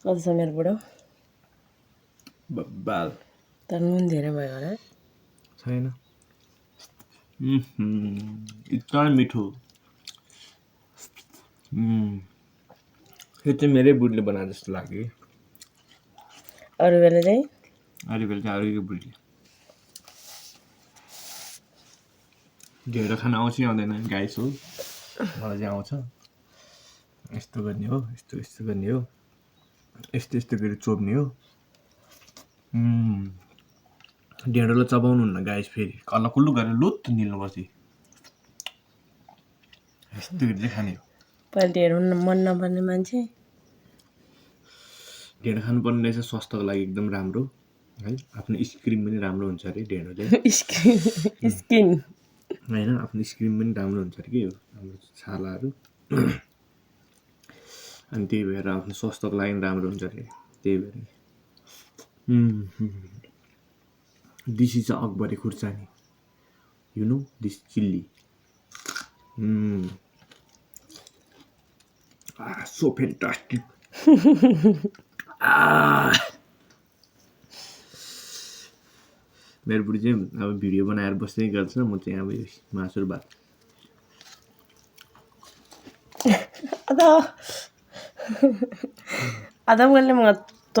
कति छ मेरो बुढो बब्बाल तर नुन धेरै भयो होला छैन इतना मिठो यो चाहिँ मेरै बुढीले बनाए जस्तो लाग्यो अरू बेला चाहिँ अरू बेला चाहिँ अरूकै बुढी ढेँडो खान आउँछ आउँदैन गाइस हो मलाई चाहिँ आउँछ यस्तो गर्ने हो यस्तो यस्तो गर्ने हो यस्तो यस्तो गरी चोप्ने हो ढेँडोलाई चबाउनु हुन्न गाइस फेरि कल्लकुल्लु गरेर लुत निल्नुपर्छ यस्तो गरी चाहिँ खाने हो पहिले ढेँडो मन नपर्ने मान्छे ढेँडो खानुपर्ने रहेछ स्वास्थ्यको लागि एकदम राम्रो है आफ्नो स्किन पनि राम्रो हुन्छ अरे ढेँडोले स्किन होइन आफ्नो स्किन पनि राम्रो हुन्छ अरे कि हाम्रो छालाहरू अनि त्यही भएर आफ्नो स्वास्थ्यको लागि राम्रो हुन्छ अरे त्यही भएर दिस इज अकबरे खुर्सानी you know this chilli so fantastic मेरो बुढी चाहिँ अब भिडियो बनाएर बस्दै गर्छ म चाहिँ अब मासु र भात आता मैले